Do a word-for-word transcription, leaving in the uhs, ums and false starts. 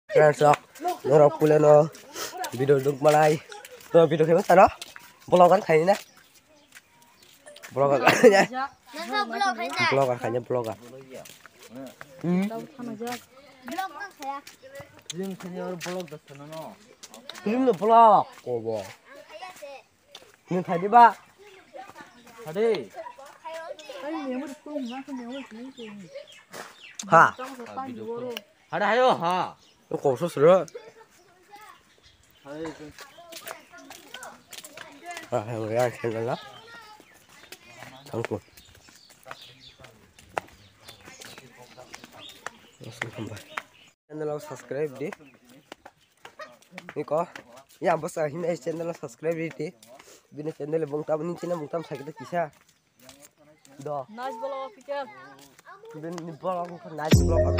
Friends rok, norok pule no video duk manai. To video khe tano vlog an khaina. Vlog an khaina. Vlog an khaina vlog an. Hmm. Film khaina vlog da sana no. Film no vlog ko bo. Nung thai di ba. Thai di. Ha. Hada hayo ha. Ko so sura. Ha, ha, ya, channel la. Thank you. Channel subscribe di. Niko, ya, bwsa himnai channel subscribe riti. Bini channel bungtam ni channel bungtam sakita kisa. Do. Nice vlog, Peter. Bini vlog, nice vlog.